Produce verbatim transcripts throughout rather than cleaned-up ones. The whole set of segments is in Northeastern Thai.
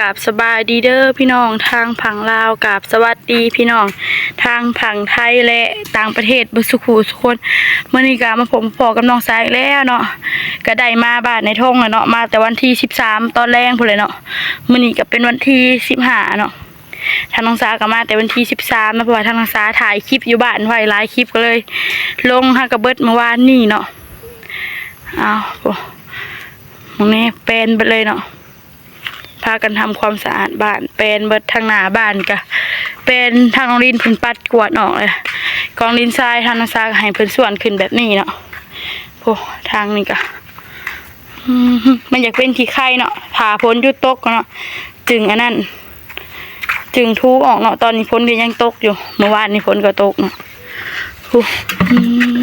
กราบสบายดีเด้อพี่น้องทางฝั่งลาว กราบสวัสดีพี่น้องทางฝั่งไทยและต่างประเทศเบิดสุขุสุคน มื้อนี้ก็มาพบพ้อกับน้องสาอีกแล้วเนาะ ก็ได้มาบ้านนายทงแล้วเนาะ มาแต่วันที่สิบสามตอนแลงพู้นแหละเนาะ มื้อนี้ก็เป็นวันที่สิบห้าเนาะ ทางน้องสาก็มาแต่วันที่สิบสามเนาะ เพราะว่าทางน้องสาถ่ายคลิปอยู่บ้านไว้หลายคลิปก็เลยลงหากะเบิดเมื่อวานนี้เนาะ อ้าว โอ้ มื้อนี้แปลนเบิดเลยเนาะ พากันทำความสะอาดบ้าน แปลนเบิดทางหน้าบ้านกะ แปลนทางน้องลินเพิ่นปัดกวาดออกเลย กองดินทรายทางน้องสาก็ให้เพิ่นส่วนขึ้นแบบนี้เนาะ โอ้ ทางนี้กะ อืม มันอยากเป็นขี้ไคร้เนาะ ถ้าฝนหยุดตกเนาะ จึงอันนั้น จึงถูออกเนาะ ตอนนี้ฝนก็ยังตกอยู่ เมื่อวานนี้ฝนก็ตกเนาะ โอ้ อืม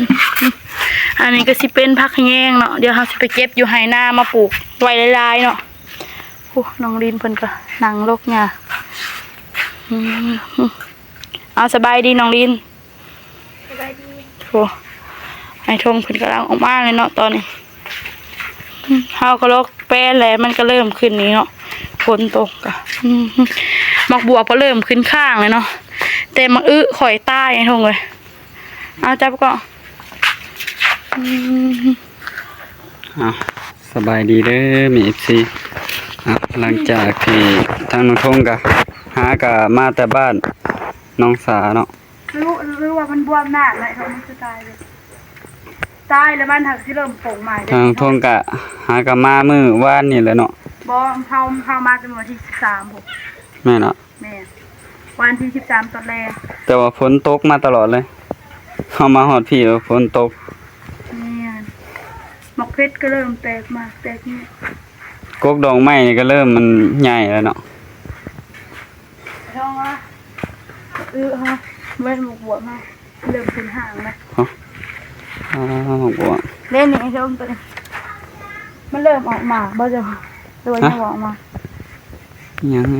อันนี้ก็สิเป็นผักขะแยงเนาะ เดี๋ยวเราสิไปเก็บอยู่ไฮ่นามาปลูกไว้หลายๆเนาะ โอ้ น้องลินเพิ่นก็นั่งลกหญ้า อืม เอาสบายดีน้องลิน สบายดี โอ้ ไอ้ทงเพิ่นกำลังออกมาเลยเนาะตอนนี้ อืม เฮาก็ลกแปลนแล้ว มันก็เริ่มขึ้นนี่เนาะ ฝนตกก็ อืม หมากบวบก็เริ่มขึ้นข้างเลยเนาะ แต่หมากอึข่อยตายไอ้ทงเอ้ย เอาจับก่อน อืม อ่ะ สบายดีเด้อ มี เอฟซี อ่ะ หลังจากที่ทางน้องทงก็หากะมาแต่บ้านน้องสาเนาะ รู้ รู้ว่ามันบวมหน้าไหนทงมันคือตายเลย ตายแล้วมันหักสิเริ่มโป่งใหม่เลย ทางทงกะหากะมามื้อวานนี่แหละเนาะ บ่ เฮา เฮามาแต่มื้อวันที่สิบสามพุ้น แม่นเนาะ แม่น วันที่สิบสามตอนแลง แต่ว่าฝนตกมาตลอดเลย เฮามาฮอดพี้แล้วฝนตก แม่น หมากเพชรก็เริ่มแตกมา แตกนี่ กกดอกไม้นี่ก็เริ่มมันใหญ่แล้วเนาะ ช่องวะ เออฮะ เว้นหมากบวบมา เริ่มขึ้นห่างแล้ว ฮะ อ่า หมากบวบ เล่นนี่ไอ้ช่องตัวนี้ มันเริ่มออกมาบ่เจ้า ตัวนี้ ฮะ ออกมา อิหยังไง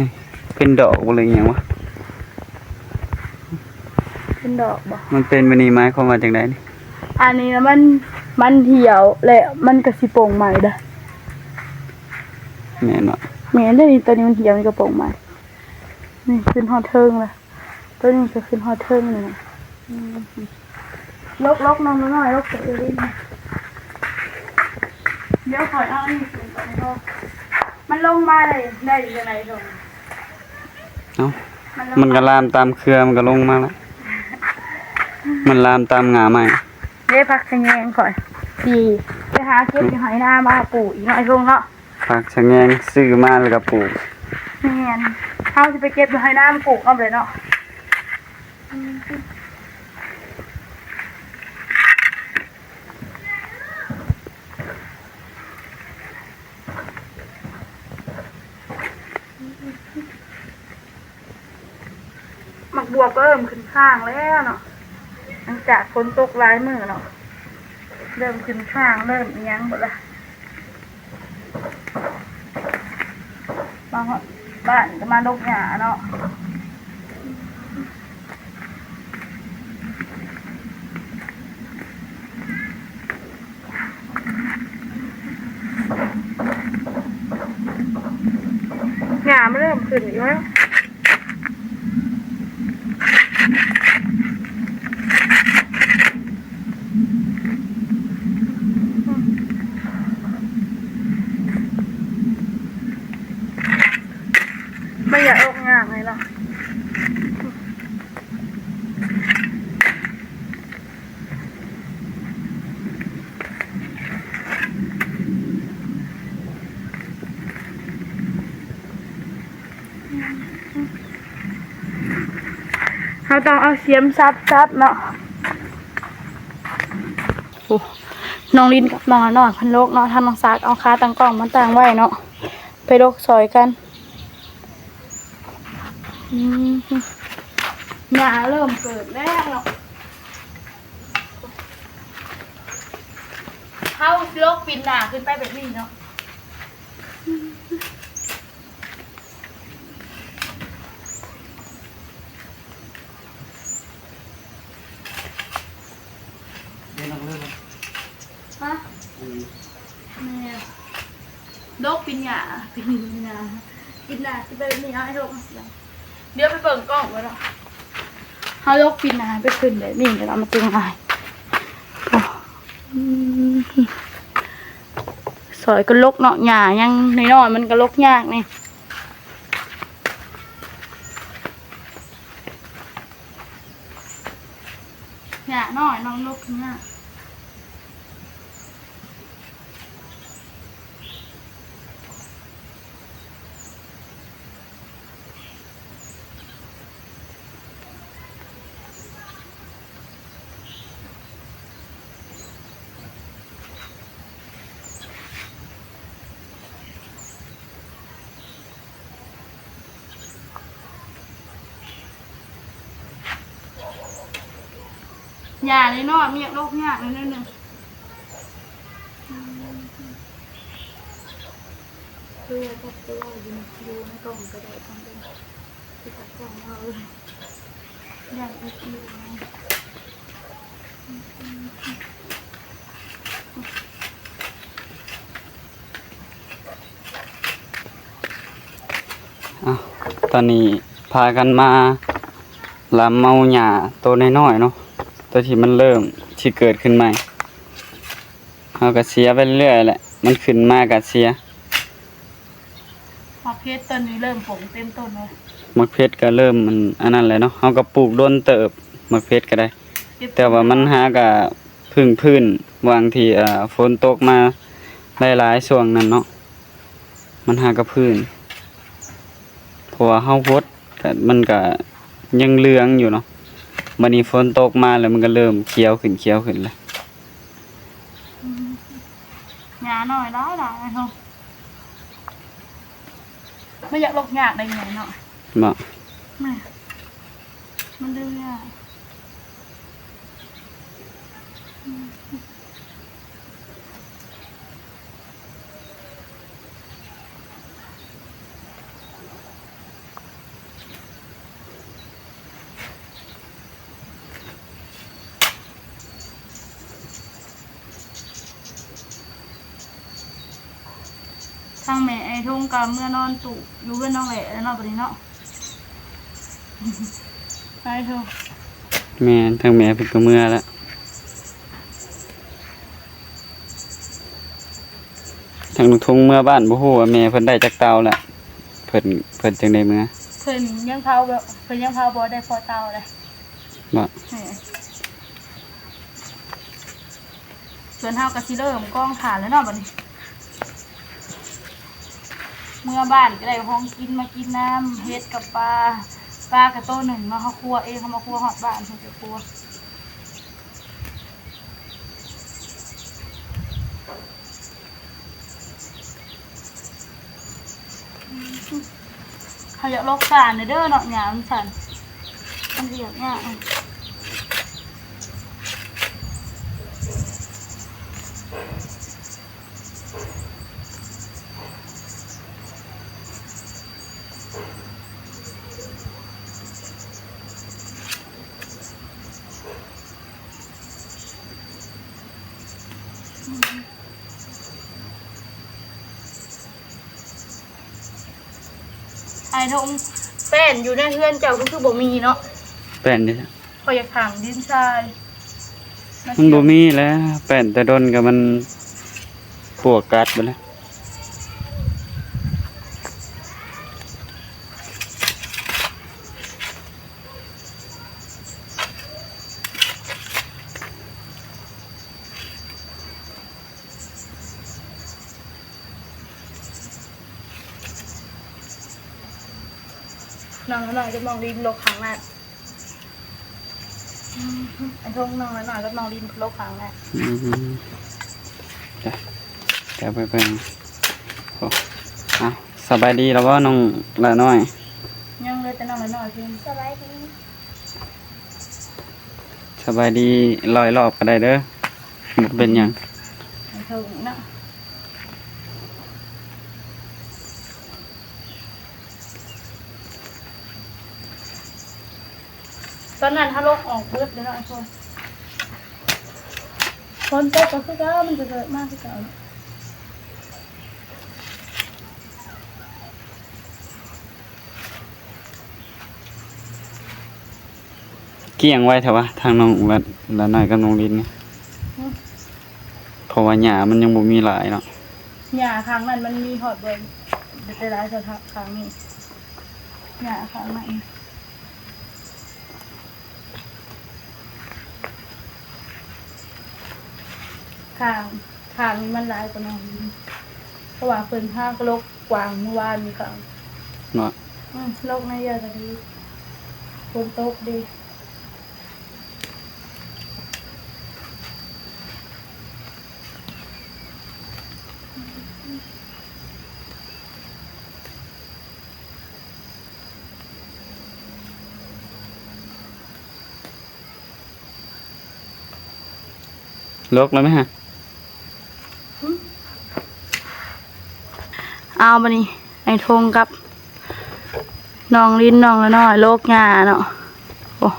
เป็นดอกบ่เลยอิหยังวะ เป็นดอกบ่ มันเป็นแบบนี้หมายความว่าจังใดนี่ อันนี้นะมัน มันเหี่ยวและมันก็สิโป่งใหม่เด้อ แม่นบ่ แม่นเด้อนี่ ตัวนี้มันเหี่ยวมันก็โป่งใหม่ นี่ขึ้นฮอดเทิงละ ตัวนี้ก็ขึ้นฮอดเทิงนี่นะ อืม ลกๆ น้องน้อยๆ ลกตัวอื่น เดี๋ยวข่อยเอาอันนี้ขึ้นก่อนเนาะ มันลงมาได้ ได้จังได๋ดอก เอ้า มันลง มันก็ลามตามเครือ มันก็ลงมาแล้ว มันลามตามง่าไม้ เด้ผักขะแยงข่อย สิไปหาเก็บอยู่ไฮ่นามาปลูกอีกหน่อยลงเนาะ ผักสะแงงซื้อมาแล้วก็ปลูก แม่น เฮาสิไปเก็บอยู่ไฮ่นามาปลูกเอาเลยเนาะ หมากบวบก็เริ่มขึ้นข้างแล้วเนาะ หลังจากฝนตกหลายมื้อเนาะ เริ่มขึ้นข้าง เริ่มอิหยังเบิดละ มาฮอดบ้านก็มาลกหญ้าเนาะ หญ้ามันเริ่มขึ้นอีกแล้ว ไม่อยากออกงานเลยเหรอ เราต้องเอาเสียมซับซับเนาะ โอ้ น้องลินกับน้องน้อยเพิ่นลกเนาะ ทางน้องสากเอาขาตั้งกล้องมาตั้งไว้เนาะ ไปลกซอยกัน อืม หญ้าเริ่มเกิดแล้วเนาะ เฮาลกปีนหน้าขึ้นไปแบบนี้เนาะ เดี๋ยวน้องเลิก ฮะ อันนี้ แม่ ลกปีนหญ้า ปีนหญ้า ปิดหน้าสิแบบนี้เอาให้ลงมาเสียง เดี๋ยวไปเบิ่งกล้องไว้เนาะ เฮาลกปิดหน้าไปขึ้นแบบนี้ เดี๋ยวเรามาเจอง่าย อืม สอยก็ลกเนาะ หญ้ายังน้อยๆ มันก็ลกยากนี่ หญ้าน้อยน้องลกยาก หญ้าน้อยๆ มันอยากลกยากนิดนึง คือว่าจักตัวอยู่ในกล่องก็ได้ ทำเป็นที่ตัดกล่องเอาเลย อย่างอีกอยู่ อ้าว ตอนนี้พากันมาลำเอาหญ้าตัวน้อยๆ เนาะ ตัวที่มันเริ่มสิเกิดขึ้นใหม่ เฮาก็เสียไปเรื่อยแหละ มันขึ้นมาก็เสีย หมากเพชรต้นนี้เริ่มปงเต็มต้นเลย หมากเพชรก็เริ่มมันอันนั้นแหละเนาะ เฮาก็ปลูกโดนเติบ หมากเพชรก็ได้ เก็บ แต่ว่ามันหากะพื้นๆ หว่างที่ อ่า ฝนตกมาหลายๆ ช่วงนั้นเนาะ มันหากะพื้น เพราะว่าเฮาหด ก็มันก็ยังเหลืองอยู่เนาะ บัดนี้ฝนตกมาแล้วมันก็เริ่มเขียวขึ้น เขียวขึ้นแล้ว อืม หญ้าน้อยหลายๆ เฮา ไม่อยากลกยากได้ไงเนาะ บ่ แม่ มันดึงยาก อืม ทางแม่ไอ้ทงก็เมือนอนตุอยู่เฮือนน้องแหละแล้วเนาะ บัดนี้เนาะ ไอ้ทง แม่น ทางแม่เพิ่นก็เมือแล้ว ทางลุงทงเมือบ้าน บ่ฮู้ว่าแม่เพิ่นได้จักเต่าแล้ว เพิ่น เพิ่นจั่งได้เมือ เพิ่นยังเผาบ่ เพิ่นยังเผาบ่ได้พอเต่าเลย บ่ เออ ส่วนเฮาก็สิเริ่มกองถ่านแล้วเนาะบัดนี้ เมือบ้านก็ได้ของกินมากินน้ำ เห็ดกับปลา ปลาก็โตหนึ่งเนาะ เฮาคั่วเอง เฮามาคั่วฮอดบ้าน เฮาจะคั่ว เขาอยากลอกสารเด้อเนาะ หญ้ามันสั่น มันสิอยากยาก ไอ้ทง แป้นอยู่ในเฮือนเจ้าก็คือบ่มีเนาะ แป้นเด้อ ข้อยอยากถางดินทราย มันบ่มีแล้ว แป้นแต่ดนก็มันปลวกกัดไปแล้ว น้องน้อยจะมองดินลกข้างหน้า อืม ไอ้ทงน้องน้อยก็น้องดินลกข้างหน้า อืม จ้ะ เดี๋ยวไปเบิ่ง โอ้ อ่ะ สบายดีแล้วบ่น้องละน้อย ยังเลยแต่น้องละน้อยเพียง สบายดี สบายดีร้อยรอบก็ได้เด้อ บ่เป็นหยัง ไอ้ทงเนาะ ตอนนั้นเฮาลกออกเบิดเลยเนาะไอ้ทง ฝนตกก็คือเก่า มันก็เกิดมาคือเก่า เ เกลี้ยงไว้แท้วะ ทางน้องละ ละน้อยกับน้องลินนี่ อืม เพราะว่าหญ้ามันยังบ่มีหลายเนาะ หญ้าข้างนั้นมันมีฮอดบ่ แต่หลายสะทะข้างนี้ หญ้าข้างนั้น ข้าง ข้างนี้มันหลายกว่าน้องลิน เพราะว่าเพิ่นหากะลกกว้างเมื่อวานนี้ก็ เนาะ อืม ลกในเยอะก็ดี ฝนตกดี ลกแล้วไหมฮะ เอาบัดนี้ ไอ้ทงกับ น้องลิน น้องละน้อย ลกหญ้าเนาะ โอ้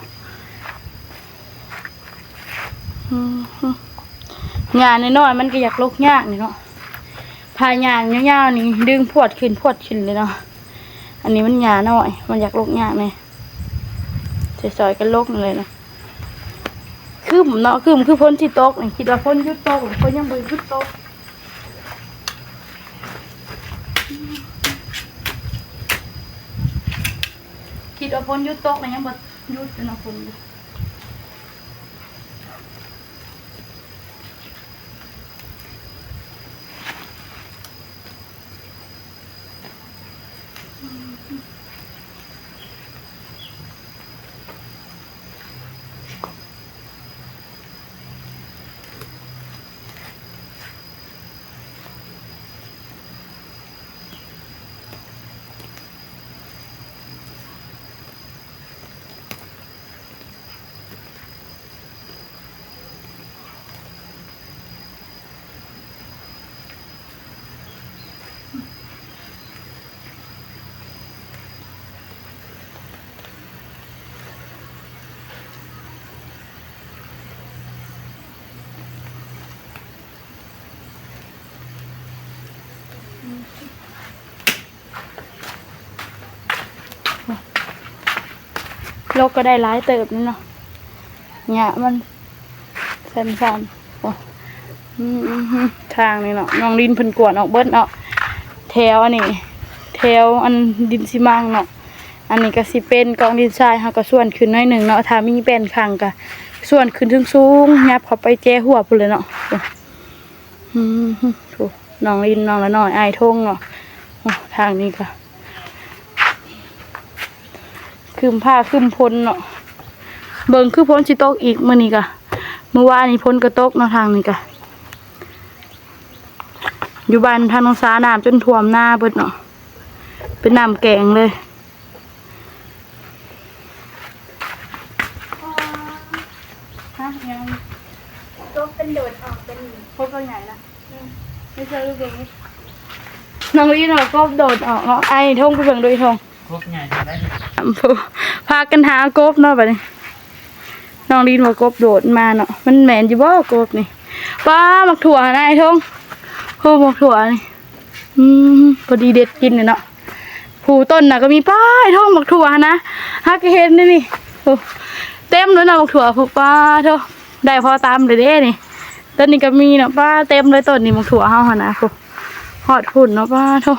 อืม หญ้าน้อยๆ มันก็อยากลกยากนี่เนาะ พาหญ้ายาวๆ นี่ ดึงพรวดขึ้นพรวดขึ้นเลยเนาะ อันนี้มันหญ้าน้อย มันอยากลกยากแน่ ซอยๆ กันลกนี่เลยเนาะ ครึ้มเนาะ ครึ้มคือฝนสิตกนี่ คิดว่าฝนหยุดตก ฝนยังบ่หยุดตก คิดว่าฝนหยุดตกแล้วยังบ่หยุดเลยเนาะ ฝน ลกก็ได้หลายเติบนี่เนาะ หญ้ามันสั้นๆ โอ้ อืม อืม อืม ทางนี่เนาะ น้องลินเพิ่นกวาดออกเบิดเนาะ แถวอันนี้ แถวอันดินซีมังเนาะ อันนี้ก็สิเป็นกองดินทราย เฮาก็ส่วนขึ้นหน่อยหนึ่งเนาะ ถ้ามีแป้นขังก็ส่วนขึ้นสูงๆ ยับเข้าไปแจหัวพู้นเลยเนาะ อืม โอ้ น้องลิน น้องละน้อย อ้ายทงเนาะ โอ้ ทางนี้ก็ ครึ้มฟ้าครึ้มฝนเนาะ เบิ่งคือฝนสิตกอีกมื้อนี้กะ มื้อวานนี้ฝนก็ตกเนาะ ทางนี้กะ อยู่บ้านทางน้องสาน้ำจนท่วมนาเบิดเนาะ เป็นน้ำแกงเลย ฮะ ยัง ตัวเป็นโดดออกเป็น พวกตัวใหญ่นะ อืม ไม่ใช่ลูกเอง น้องลีนเอากบโดดออกเนาะ ไอ้ทงไปเบิ่งดูไอ้ทง กบใหญ่จังได้ พากันหากบเนาะบัดนี้ น้องลีนว่ากบโดดมาเนาะ มันแม่นอยู่บ่กบนี่ ป้า หมากถั่วนะไอ้ทง โอ้ หมากถั่วนี่ อืม พอดีเด็ดกินเลยเนาะ ผู้ต้นน่ะก็มี ป้า ไอ้ทง หมากถั่วนะ หากะเห็นนี่นี่ โอ้ เต็มเลยนะหมากถั่ว พวก ป้า โธ่ ได้พอตำเลยเด้นี่ ต้นนี้ก็มีเนาะ ป้า เต็มเลยต้นนี้ หมากถั่วเฮาหั่นนะ โอ้ ฮอดพุ้นเนาะ ป้า โธ่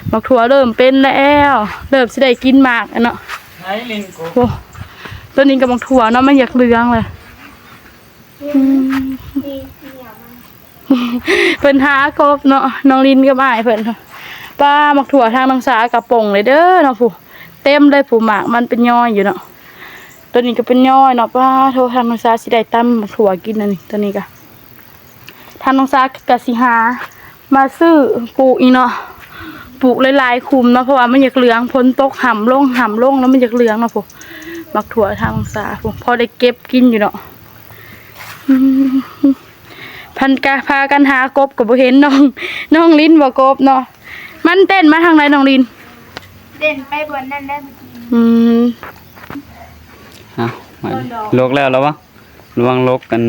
หมากถั่วเริ่มเป็นแล้ว เริ่มสิได้กินหมากอะเนาะ ไอ้ลิงกู โอ้ ต้นนี้ก็หมากถั่วเนาะ มันอยากเหลืองเลย อืม เพิ่นหากบเนาะ น้องลินกับอ้ายเพิ่น ป้า หมากถั่วทางน้องสากะป่งเลยเด้อเนาะ ผู้ เต็มเลยผู้ หมากมันเป็นย้อยอยู่เนาะ ตัวนี้ก็เป็นย้อยเนาะ ป้า โธ่ ทางน้องสาสิได้ตำหมากถั่วกินอันนี้ ตัวนี้กะ ทางน้องสากะสิหามาซื้อปลูกอีกเนาะ ปลูกหลายๆ คุมเนาะ เพราะว่ามันอยากเหลือง ฝนตกห่ำลง ห่ำลงแล้วมันอยากเหลืองเนาะ ผู้ หมากถั่วทางน้องสา ผู้ พอได้เก็บกินอยู่เนาะ อืม พันกะพากันหากบก็บ่เห็นน้อง น้องลินว่ากบเนาะ มันเต้นมาทางไหนน้องลิน เต้นไปบนนั่นแหละเมื่อกี้ อืม เอามาดิ ลกแล้ว ระวัง ระวังลกกัน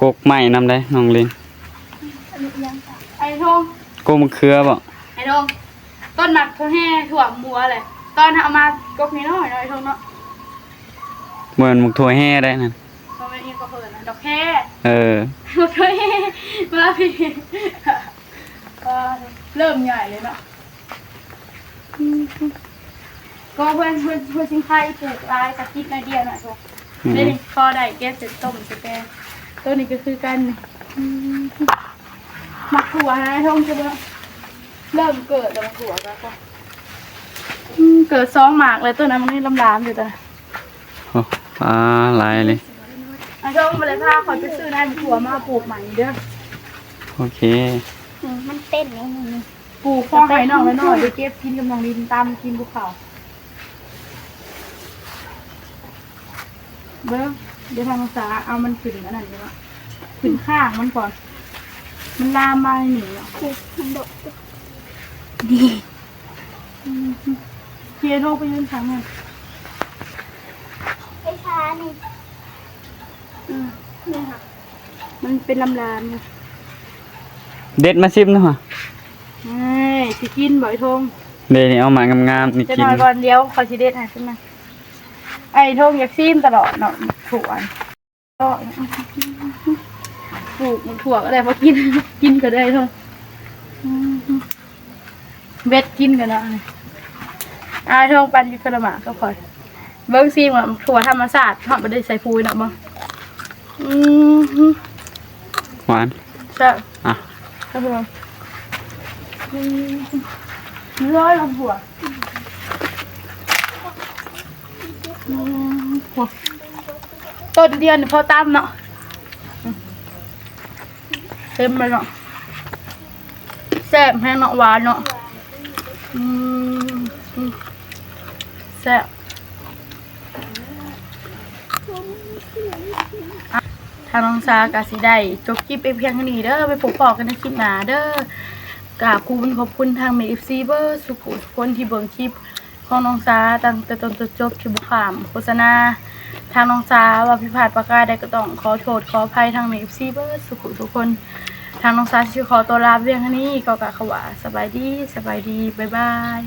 กกไม้นำได้น้องลิน อันนี้ยังจ้ะ ไอ้ทง กกมะเขือบ่ ไอ้ทง ต้นหมากถั่วแห่ถั่วมัวเลย ตอนเอามากกนี้น้อยน้อยทงเนาะ เหมือนหมกถั่วแห่ได้นั่น ก็ไม่เองก็เปิดนะดอกแค่ เออ หมกถั่วแห่ มาพี่ ก็เริ่มใหญ่เลยเนาะ ก็เพื่อนเพื่อนเพื่อนชิงไทยปลูกลายกะทิหน่อยเดียวน่ะทุก อืม ได้นี่พอได้เก็บเสร็จต้มเสร็จแกง ตัวนี้ก็คือกันนี่ อืม หมากถั่วนะท่องใช่ไหม เริ่มเกิดแล้วหมากถั่วก็ อืม เกิดสองหมากเลย ตัวนั้นมันนี่ลำลามอยู่ตัวนั้น โอ้ ปลาหลายเลย ไอ้ท่องมาเลย พาเขาไปซื้อได้หมากถั่วมาปลูกใหม่เด้อ โอเค อืม มันเต้นไงนี่ ปลูกพอให้น้องน้อยๆ ไปเก็บกินกับน้องลิน ตามกินภูเขา เบิ่ง เดี๋ยวทางสาเอามันขึ้นอันนั้นดีกว่า ขึ้นข้างมันก่อน มันลามมาหนีเนาะ มันดก ดี อืม เคโทรไปยืนทางนั้น ไอ้ช้านี่ อืม นี่ค่ะ มันเป็นลำลามอยู่ เด็ดมาซิมหน่อย เอ้ย สิกินบ่อยทง เดี๋ยวนี้เอามางามๆ นี่ จะ กิน หน่อยก่อน เดี๋ยวขอสิเด็ดให้ขึ้นมา ไอ้ทงอยากซิมตลอดเนาะ ถั่ว ก็ปลูกถั่วก็ได้ พอกิน กินก็ได้ทง อืม เบ็ดกินกันเนาะ อ้ายทองปั่นอยู่คนละหมากก็พอ เบิ่งซิว่าถั่วธรรมชาติ เฮาบ่ได้ใส่ปุ๋ยเนาะบ่ อืม หวาน แซ่บ อ่ะ ครับผม อืม ร้อยละหัว อืม หัว ต้นเดียวนี่พอตำเนาะ เต็มเลยเนาะ แซ่บแฮงเนาะ หวานเนาะ อืม อืม แซ่บ อ่ะ ทางน้องสากะสิได้จบคลิปไปเพียงเท่านี้เด้อ ไปพบพ้อกันในคลิปหน้าเด้อ กราบขอบคุณ ขอบคุณทางแม่ เอฟซี เบิดสุขุทุกคนที่เบิ่งคลิป ของน้องสาตั้งแต่ต้นจนจบที่บ่ข้ามโฆษณา ทางน้องสาว่าผิดพลาดประการใดก็ต้องขอโทษขออภัยทางแม่ เอฟซี เบิดสุขุทุกคน ทางน้องสาสิขอตัวลาเพียงเท่านี้ ก็กล่าวคำว่าสบายดี สบายดี บ๊ายบาย